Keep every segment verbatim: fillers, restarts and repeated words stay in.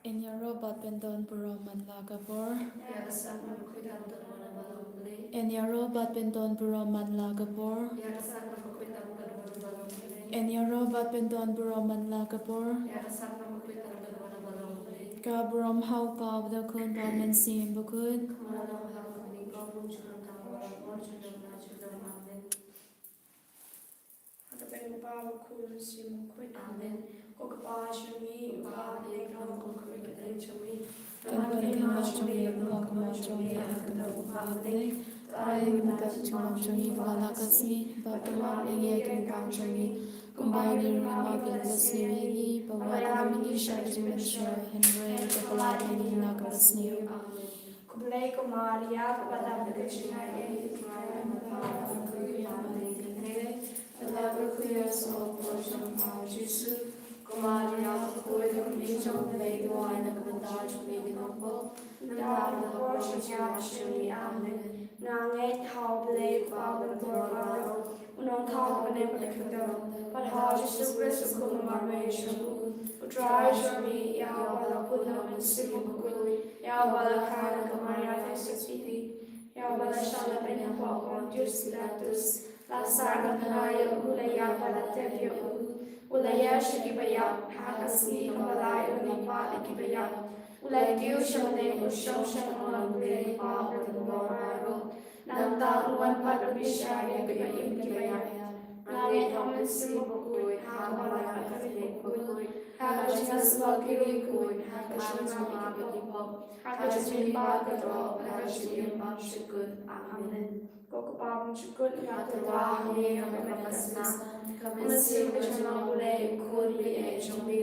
Yn ïaroh bad pyndon burom man la ka bor. Yn ïaroh bad pyndon burom man la ka bor. Yn ïaroh bad pyndon burom man la ka bor. Ka burom ha u Kpa bad u Khun bad u Mynsiem Bakhuid. Ha ka kyrteng u Kpa, u Khun, u Mynsiem Bakhuid. Amen. Ko Kpa jong ngi uba ha bneng, ka long ka jong ngi. Kan don ka hima jong ngi, ka long ka mon jong ngi, ha ka bynta u Kpa ha bneng. Trai, mynta ka jinglong jong ngi ba la ka sngi, ba pynmap ïa ngi ïa ki jingpang jong ngi, kumba ngi ruh ngi map ïa kiba sniew ïa ngi, ba wat ym ïoh ïa ngi sha ka jingpynshoi, hynrei to pynlait ïa ngi na kaba sniew. Amen. Khublei ko Maria, kaba dap da ka jingaiei, U Trai u don bad pha ha ka bynta u Blei. Lada phi ïohsngew ïa ka por jong pha u Jisu, ko Maria, ka kawei ka kmie jong U Blei, to ai na ka bynta jong ngi ki nongpop, mynta bad ha ka por jong ka jingïap jong ngi. Amen. Nga ngeit ha U Blei, U Kpa uba don baroh, U Nongthaw ha bneng bad ha ka kyrteng, bad ha U Jisu Khrist, U Khun bad U Marwei jong U, U Trai jong ngi, ïa uba la pun da U Mynsiem Bakhuid, ïa uba la kha da ka Maria Theisotti, ïa uba la shah lade ha u bor u Pontius Pilatus, la sah, la kynnoh ïa u, la ïap bad la tep ïa u, u la ïaid sha kiba ïap, ha ka sngi kaba lai u la mihpat na kiba ïap, u la kiew sha bneng, u shong sha ka tnga U Blei U Kpa uba don baroh. Nangta un wan pat ban bishar ïa kiba im kiba ïap. Nga ngeit ha U Mynsiem Bakhuid, ha ka balang Katholik bakhuid, ha ka jingïasyllok ki riewkhuid, ha ka jingmap ïa ki pop, ha ka jingmihpat ka doh, ha ka jingim bymjukut jukut. Amen. Ko Kpa bymjukut, nga tyrwa ha me ïa ka met ka snam, ka mynsiem ka jinglong U Blei, U Khun baieit jong me,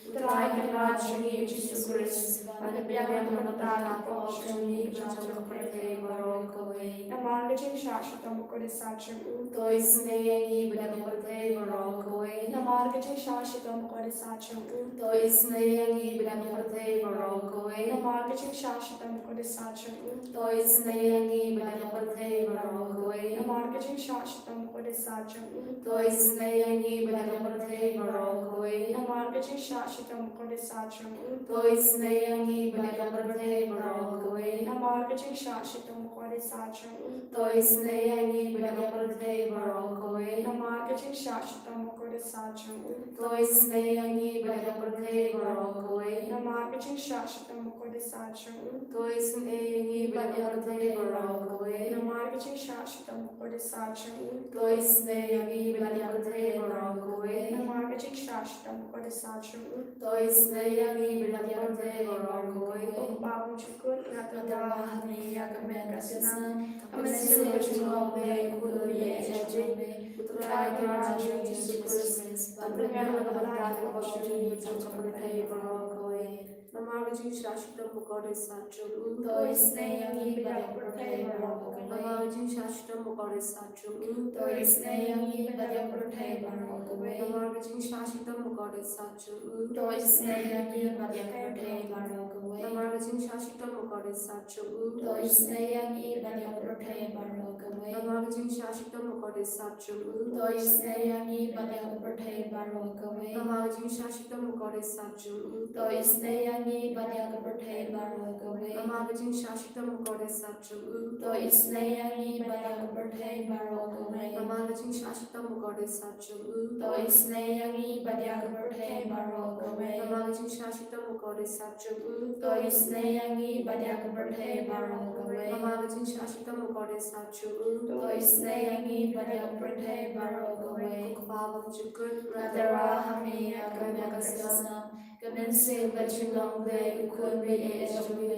U Trai Kynrad jong ngi U Jisu Khrist, ban pdiang na ka bynta ki pop jong ngi bad jong ka pyrthei baroh kawei. Namar ka jingshah shitom bakhuid basat jong u, to isynei ïa ngi bad ïa ka pyrthei baroh kawei. Namar ka jingshah shitom bakhuid basat jong u, to isynei ïa ngi bad ïa ka pyrthei baroh kawei. Namar ka jingshah shitom bakhuid basat jong u, to isynei ïa ngi bad ïa ka pyrthei baroh kawei. Namar ka jingshah shitom bakhuid basat jong u, to isynei ïa ngi bad ïa ka pyrthei baroh kawei. Namar ka jingshah shitom bakhuid basat jong u, to isynei ïa ngi bad ïa ka pyrthei baroh kawei. Namar ka jingshah shitom bakhuid basat jong u, to isynei ïa ngi bad ïa ka pyrthei baroh kawei. Namar ka jingshah shitom bakhuid basat jong u, to isynei ïa ngi bad ïa ka pyrthei baroh kawei. Namar ka jingshah shitom bakhuid basat jong u, to isynei ïa ngi bad ïa ka pyrthei baroh kawei. Namar ka jingshah shitom bakhuid basat jong u, to isynei ïa ngi bad ïa ka pyrthei baroh kawei. Namar ka jingshah shitom bakhuid basat jong u, to isynei ïa ngi bad ïa ka pyrthei baroh kawei. Ko Kpa bymjukut, nga tyrwa ha me ïa ka met ka snam, ka mynsiem ka jinglong U Blei, U Khun baieit jong me, U Trai Kynrad jong ngi U Jisu Khrist, ban pynbiang na ka bynta ki pop jong ngi bad jong ka pyrthei baroh kawei. Namar ka jingshah shitom bakhuid basat jong u, to isynei ïa ngi bad ïa ka pyrthei baroh kawei. Namar ka jingshah shitom bakhuid basat jong u, to isynei ïa ngi bad ïa ka pyrthei baroh kawei. Namar ka jingshah shitom bakhuid basat jong u, to isynei ïa ngi bad ïa ka pyrthei baroh kawei. Namar ka jingshah shitom bakhuid basat jong u, to isynei ïa ngi bad ïa ka pyrthei baroh kawei. Namar ka jingshah shitom bakhuid basat jong u, to isynei ïa ngi bad ïa ka pyrthei baroh kawei. Namar ka jingshah shitom bakhuid basat jong u, to isynei ïa ngi bad ïa ka pyrthei baroh kawei. Namar ka jingshah shitom bakhuid basat jong u, to isynei ïa ngi bad ïa ka pyrthei baroh kawei. Namar ka jingshah shitom bakhuid basat jong u, to isynei ïa ngi bad ïa ka pyrthei baroh kawei. Namar ka jingshah shitom bakhuid basat jong u, to isynei ïa ngi bad ïa ka pyrthei baroh kawei. Namar ka jingshah shitom bakhuid basat jong u, to isynei ïa ngi bad ïa ka pyrthei baroh kawei. Ko Kpa bymjukut, nga tyrwa ha me ïa ka met ka snam, ka mynsiem ka jinglong U Blei, U Khun baieit jong me,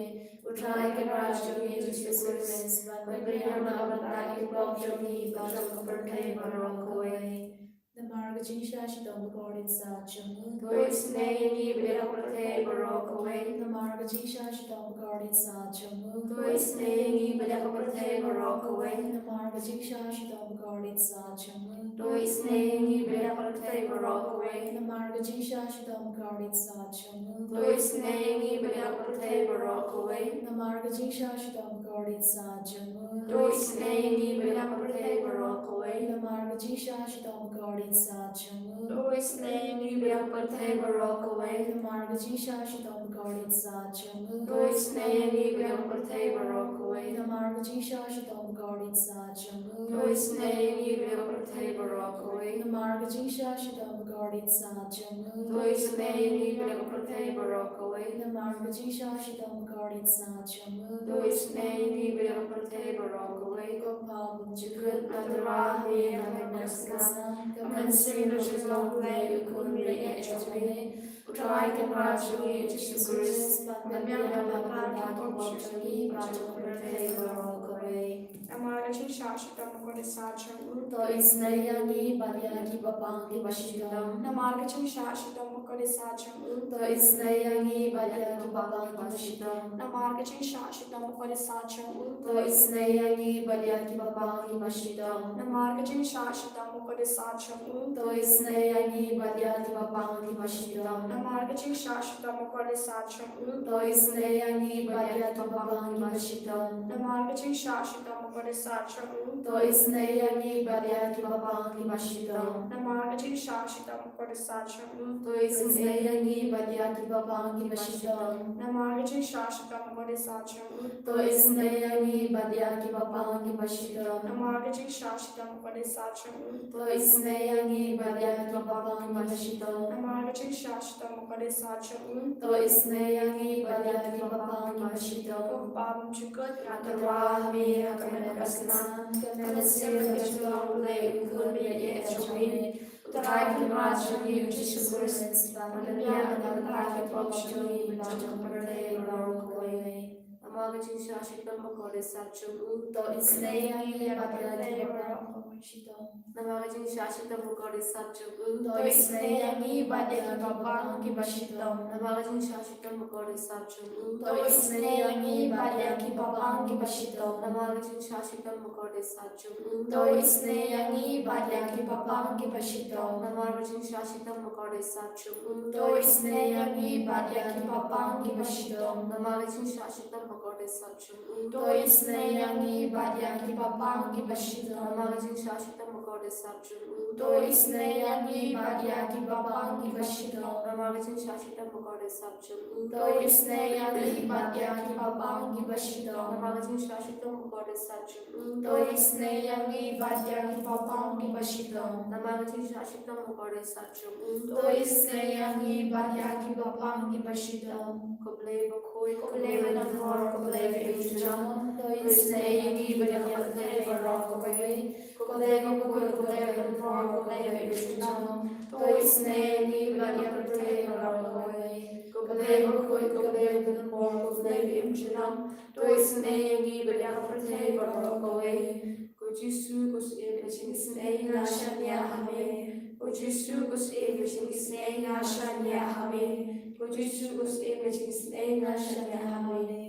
U Trai Kynrad jong ngi U Jisu Khrist, ban pynbiang na ka bynta ki pop jong ngi bad jong ka pyrthei baroh kawei. Namar ka jingshah shitom bakhuid basat jong u, to isynei ïa ngi bad ïa ka pyrthei baroh kawei. Namar ka jingshah shitom bakhuid basat jong u, to isynei ïa ngi bad ïa ka pyrthei baroh kawei. Namar ka jingshah shitom bakhuid basat jong u, to isynei ïa ngi bad ïa ka pyrthei baroh kawei. Namar ka jingshah shitom bakhuid basat jong u, to isynei ïa ngi bad ïa ka pyrthei baroh kawei. Namar ka jingshah shitom bakhuid basat jong u, to isynei ïa ngi bad ïa ka pyrthei baroh kawei. Namar ka jingshah shitom bakhuid basat jong u, to isynei ïa ngi bad ïa ka pyrthei baroh kawei. Namar ka jingshah shitom bakordit sat jong u. To isynei ïa ngi bad ïa ka pyrthei baroh kawei. Namar ka jingshah shitom bakordit sat jong u. To isynei ïa ngi bad ïa ka pyrthei baroh kawei. Namar ka jingshah shitom bakordit sat jong u. To isynei ïa ngi bad ïa ka pyrthei baroh kawei. Namar ka jingshah shitom bakordit sat jong u. To isynei ïa ngi bad ïa ka pyrthei baroh kawei. Ko Pa bymjukut, nga tyrwa ha me ha kane ka snam, kum ka mynsiem ba shu long, U Blei, U Khun bad U Ïeit jong me. U Trai Kynrad jong ngi U Jisu Khrist, ban pynbiang ïa ka bynta ki pop jong ngi bad jong ka pyrthei baroh kawei. Namar ka jingshah shitom bakordit sat jong u. To isynei ïa ngi bad ïa ki bapang kiba shitom. Namar ka jingshah shitom bakordit sat jong u. To isynei ïa ngi bad ïa ki bapang kiba shitom. Namar ka jingshah shitom bakordit sat jong u. To isynei ïa ngi bad ïa ki bapang kiba shitom. Namar ka jingshah shitom bakordit sat jong u. To isynei ïa ngi bad ïa ki bapang kiba shitom. Namar ka jingshah shitom bakordit sat jong u. To isynei ïa ngi bad ïa ki bapang kiba shitom. Namar ka jingshah shitom bakordit sat jong u. To isynei ïa ngi bad ïa ki bapang kiba shitom. Namar ka jingshah shitom bakordit sat jong u. To isynei ïa ngi bad ïa ki bapang kiba shitom. Namar ka jingshah shitom bakordit sat jong u. To isynei ïa ngi bad ïa ki bapang kiba shitom. Namar ka jingshah shitom bakordit sat jong u. To isynei ïa ngi bad ïa ki bapang kiba shitom. Namar ka jingshah shitom bakordit sat jong u. To isynei ïa ngi bad ïa ki bapang kiba shitom. Ko Pa bymjukut, nga tyrwa ha me ha kane ka snam, kum ka mynsiem ba shu long, U Blei, U Khun bad U Ïeit jong me. U Trai Kynrad jong ngi U Jisu Khrist, ban pynbiang ïa ka bynta ki pop jong ngi bad jong ka pyrthei baroh kawei. Namar ka jingshah shitom bakordit sat jong u. To isynei ïa ngi bad ïa ki bapang kiba shitom. Namar ka jingshah shitom bakordit sat jong u. To isynei ïa ngi bad ïa ki bapang kiba shitom. Namar ka jingshah shitom bakordit sat jong u. To isynei ïa ngi bad ïa ki bapang kiba shitom. Namar ka jingshah shitom bakordit sat jong u. To isynei ïa ngi bad ïa ki bapang kiba shitom. Namar ka jingshah shitom bakordit sat jong u. To isynei ïa ngi bad ïa ki bapang kiba shitom. Namar ka jingshah shitom bakordit sat jong u. To isynei ïa ngi bad ïa ki bapang kiba shitom. Namar ka jingshah shitom bakordit sat jong u. To isynei ïa ngi bad ïa ki bapang kiba shitom. Namar ka jingshah shitom bakordit sat jong u. To isynei ïa ngi bad ïa ki bapang kiba shitom. Namar ka jingshah shitom bakordit sat jong u. To isynei ïa ngi bad ïa ki bapang kiba shitom. Namar ka jingshah shitom bakordit sat jong u. To isynei ïa ngi bad ïa ki bapang kiba shitom. Ko Blei bakhuid, ko Blei ba donbor, ko Blei ba im junom, to isynei ïa ngi bad ïa ka pyrthei baroh kawei. Ko Blei bakhuid, ko Blei ba donbor, ko Blei ba im junom, to isynei ïa ngi bad ïa ka pyrthei baroh kawei. Ko Blei bakhuid, ko Blei ba donbor, ko Blei ba im junom, to isynei ïa ngi bad ïa ka pyrthei baroh kawei. Ko Jisu, ko Syiem ka jingisynei, nga shaniah ha me. Ko Jisu, ko Syiem ka jingisynei, nga shaniah ha me. Ko Jisu, ko Syiem ka jingisynei, nga shaniah ha me.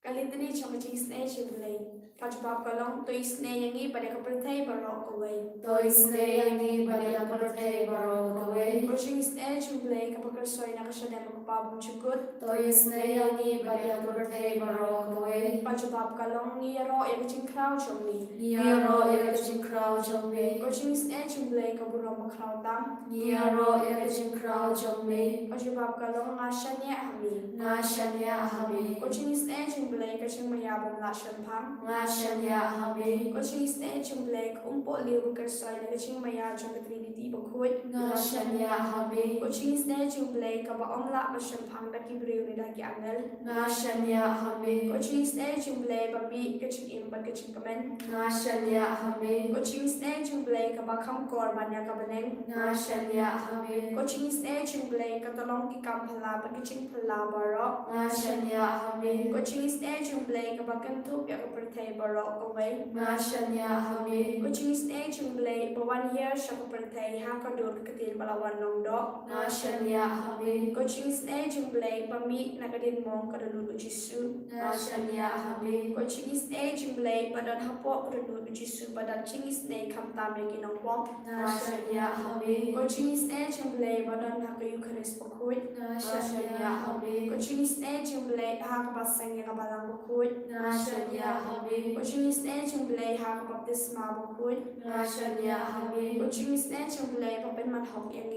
Ka Litany jong ka jingisynei jong U Blei. Ka jubab ka long, to isynei ïa ngi bad ïa ka pyrthei baroh kawei. To isynei ïa ngi bad ïa ka pyrthei baroh kawei. Ka jingisynei jong U Blei kaba kyrsoi na ka shadem u Kpa bymjukut. To isynei ïa ngi bad ïa ka pyrthei baroh kawei. Ka jubab ka long, ngi ïaroh ïa ka jingkhraw jong me. Ngi ïaroh ïa ka jingkhraw jong me. Ka jingisynei jong U Blei ka burom bakhraw tam. Ngi ïaroh ïa ka jingkhraw jong me. Ka jubab ka long, nga shaniah ha me. Nga shaniah ha me. Ka jingisynei jong U Blei ka jingmaïa bym lah shemphang. Nga shaniah ha me. Ka jingisynei jong U Blei ka umpohliew ba kyrsoi na ka jingmaïa jong ka Trinity bakhuid. Nga shaniah ha me. Ka jingisynei jong U Blei kaba ym lah ban shemphang da ki briew ne da ki angel. Nga shaniah ha me. Ka jingisynei jong U Blei ba mih ka jingim bad ka jingkmen. Nga shaniah ha me. Ka jingisynei jong U Blei kaba kham kor ban ïa ka bneng. Nga shaniah ha me. Ka jingisynei jong U Blei ka tyllong ki kam phylla bad ki jingphylla baroh. Nga shaniah ha me. Ka jingisynei jong U Blei kaba kynthup ïa ka pyrthei baroh kawei. Nga shaniah ha me. Ka jingisynei jong U Blei ba wan hiar sha ka pyrthei ha ka dur ka ktien ba la wan long doh. Nga shaniah ha me. Ka jingisynei jong U Blei ba mih na ka diengmong ka dohnud u Jisu. Nga shaniah ha me. Ka jingisynei jong U Blei ba don hapoh ka dohnud u Jisu ba don jingisynei khamtam ïa ki nongpop. Nga shaniah ha me. Ka jingisynei jong U Blei ba don ha ka Eukharist bakhuid. Nga shaniah ha me. Ka jingisynei jong U Blei ha kaba seng ïa ka Balang bakhuid. Nga shaniah ha me. Ka jingisynei jong U Blei ha ka baptisma bakhuid. Nga shaniah ha me. Ka jingisynei jong U Blei ba pynman hok ïa ngi.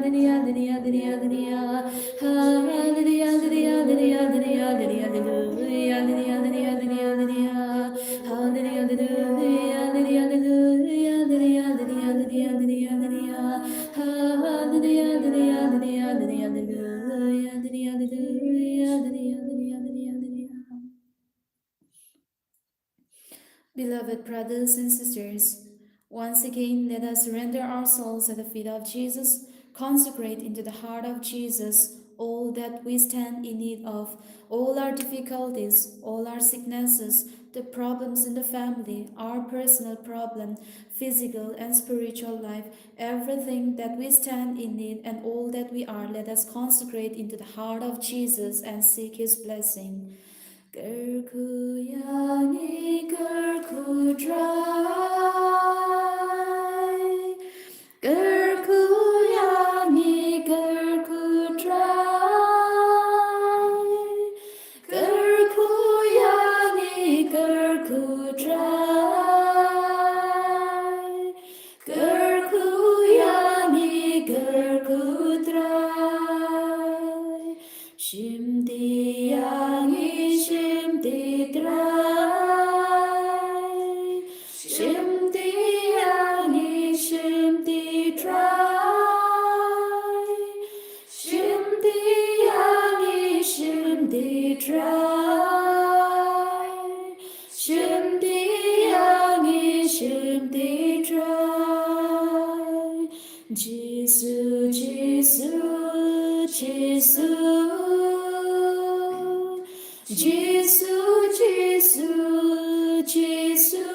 Beloved brothers and sisters, once again, let us surrender our souls at the feet of Jesus, consecrate into the heart of Jesus all that we stand in need of, all our difficulties, all our sicknesses, the problems in the family, our personal problem, physical and spiritual life, everything that we stand in need and all that we are, let us consecrate into the heart of Jesus and seek his blessing. Kyrkhu ïa ngi, kyrkhu Trai. Kyrkhu ïa ngi, kyrkhu Trai. Kyrkhu ïa ngi, kyrkhu Trai. Kyrkhu ïa ngi, kyrkhu Trai. Shim ti ïa ngi, shim ti Trai. Shim ti ïa ngi, shim ti Trai. Shim ti ïa ngi, shim ti Trai. Shim ti ïa ngi, shim ti Trai. Jisu, Jisu, Jisu. Jisu, Jisu, Jisu.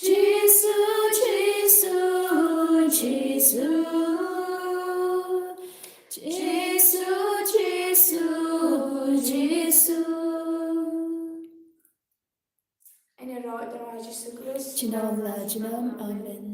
Jisu, Jisu, Jisu. Jisu, Jisu, Jisu. Ïa ngi ïaroh da Jisu Khrist. Junom la junom. Amen.